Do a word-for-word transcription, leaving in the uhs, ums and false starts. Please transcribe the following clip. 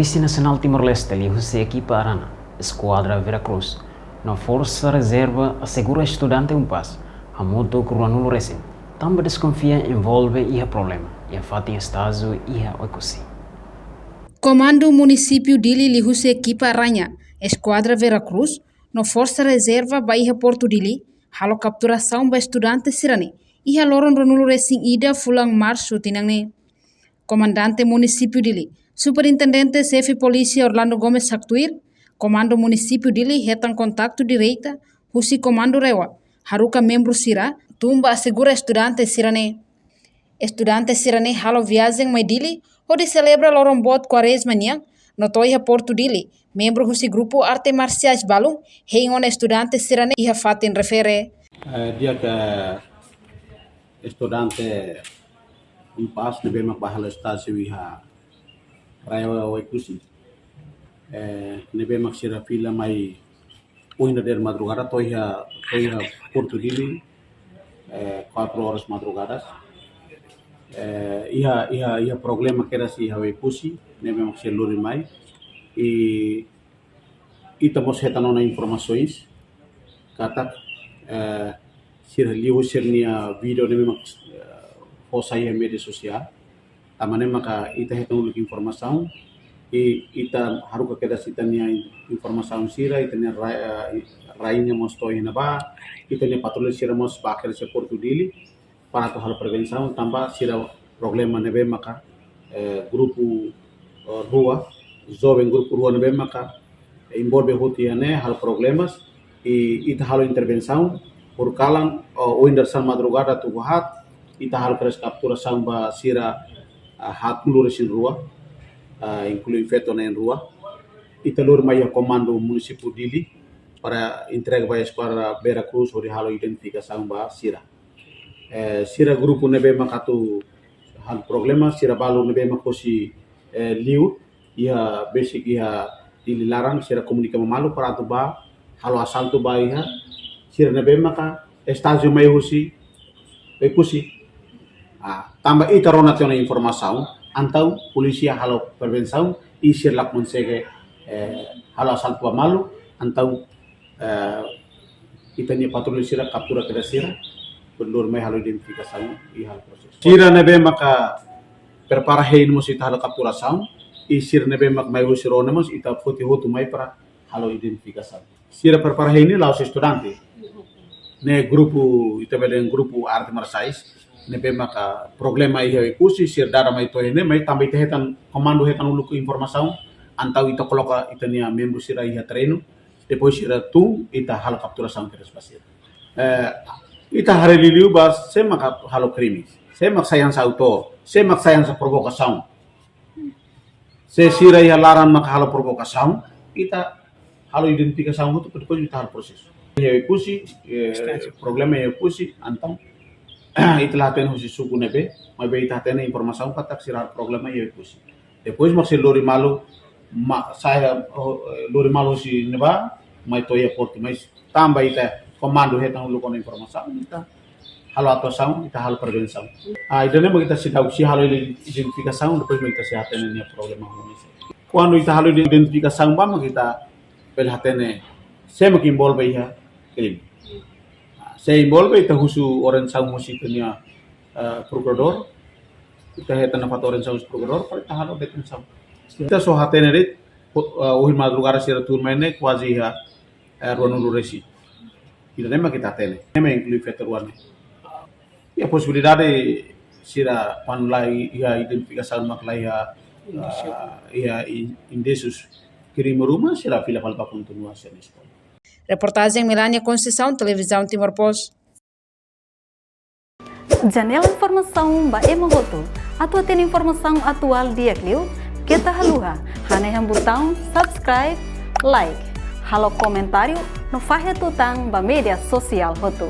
Polísia Nasionál Timor-Leste liuhusi ekipa Aranha, Eskuadra Vera Cruz, no Forsa Rezerva asegura estudante UNPAZ, hamutuk ruanulu resin, tanba deskonfia envolve iha problema iha fatin estájiu iha Oekusi. Komandu Munisípiu Dili liuhusi ekipa Aranha, Eskuadra Vera Cruz, no Forsa Rezerva ba iha Portu Dili, halo kapturasaun ba estudante sira-ne'e, iha loron ruanulu resin ida fulan Marsu tinan ne'e. Komandante Munisípiu Dili, Superintendente Xefe Polísia Orlando Gomes haktuir, Komandu Munisípiu Dili hetan kontaktu direta husi Komandu REOA, haruka membru sira, tun ba asegura estudante sira-ne'e. Estudante sira-ne'e halo viajen mai Dili, hodi selebra loron boot Kuarezma nian, no to'o iha Portu Dili, membru husi grupu arte marsiais balun, hein ona estudante sira-ne'e iha fatin refere. Eh, di'ak, estudante UNPAZ ne'ebé mak bá halo estájiu iha RAEOA Oekusi. Eh, ne'ebé mak sira fila mai ohin dadeer madrugada to'o iha, to'o iha Portu Dili, eh, quatro horas madrugadas. Eh, iha, iha, iha problema kedas iha Oekusi, ne'ebé mak sira lori mai. I ita mós hetan ona informasaun katak, eh, sira liu sira-nia vídeo ne'ebé mak, eh, fó sai iha média sosiál. Tanba ne'e maka ita hetan uluk informasaun, i ita haruka kedas ita-nia informasaun sira, ita-nia ra-, eh, rainha mós to'o iha ne'ebá, ita-nia patrulla sira mós bá kedas iha Portu Dili, para atu halo prevensaun tanba sira problema ne'ebé maka, eh, grupu, eh, rua, joven grupu rua ne'ebé maka envolve hotu iha ne'e halo problemas, i ita halo intervensaun, horikalan, o, ohin dadeer-saan madrugada tuku haat, ita halo kedas kapturasaun ba sira, ah, haatnulu resin rua, ah, inklui feto na'in rua. Ita lori mai iha Komandu Munisípiu Dili, para entrega ba Eskuadra Vera Cruz hodi halo identifikasaun ba sira. Eh, sira grupu ne'ebé mak atu halo problema, sira balu ne'ebé mak hosi, eh, liur, iha besik iha Dili laran, sira komunika ba malu para atu bá halo asaltu ba iha sira ne'ebé maka estájiu mai husi Oekusi. Ah, tanba ita rona tiha ona informasaun, entaun polísia halo prevensaun, i sira la konsege, eh, halo asaltu ba malu, entaun eh, ita-nia patrulla sira kaptura kedas sira, hodi lori mai halo identifikasaun i halo prosesu. Sira ne'ebé maka prepara hein mós ita halo kapturasaun, i sira ne'ebé mak mai husi rua ne'e mós ita foti hotu mai para halo identifikasaun. Sira prepara hein ne'e la'ós estudante. Ne'e grupu, ita bele dehan grupu arte marsiais, ne'ebé maka problema iha Oekusi, sira dada mai to'o iha ne'e, mai tanba ita hetan, komandu hetan uluk informasaun, entaun ita koloka ita-nia membru sira iha treinu, depois sira tun, ita halo kapturasaun kedas ba sira. Eh, ita haree liuliu ba sé maka halo krime, sé mak sai hanesan autór, sé mak sai hanesan provokasaun. Se sira iha laran maka halo provokasaun, ita halo identifikasaun hotu, depois ita halo prosesu. Iha Oekusi, eh, problema iha Oekusi, entaun ita la hatene husi suku ne'ebé, maibé ita hatene informasaun katak sira halo problema iha Oekusi. Depois mak sira lori malu, ma, sai, oh, eh, lori malu husi ne'ebá, mai to'o iha portu, mas tanba ita komandu hetan uluk ona informasaun, ita halo atuasaun, ita halo prevensaun. Ah, ida-ne'e mak ita seidauk sei halo identifikasaun, depois mak ita sei hatene nia problema ho nia. Kuandu ita halo identifikasaun ba mak ita bele hatene sé mak envolve iha krime. Ah, sé envolve ita husu orientasaun husi ita-nia, eh, prokuradór, ita hetan nafatin orientasaun husi prokuradór, para ita halo detensaun. Ita só hatene de'it, ho-, eh, ohin madrugada sira tun mai ne'e kuaze iha, eh, ruanulu resin. Ida-ne'e mak ita hatene. Ne'e mak inklui feto rua ne'e. Iha posibilidade sira kuandu la iha identifikasaun mak la iha, ah, iha in-, indísius krime ruma, sira fila fali bá kontinua sira-nia eskola. Reportajen Melania Conceição, Televizaun Timor Post. Janela informasaun ba ema hotu. Atu hatene informasaun atuál di'ak liu, keta haluha hanehan butaun subscribe, like, halo komentáriu no fahe tutan ba média sosiál hotu.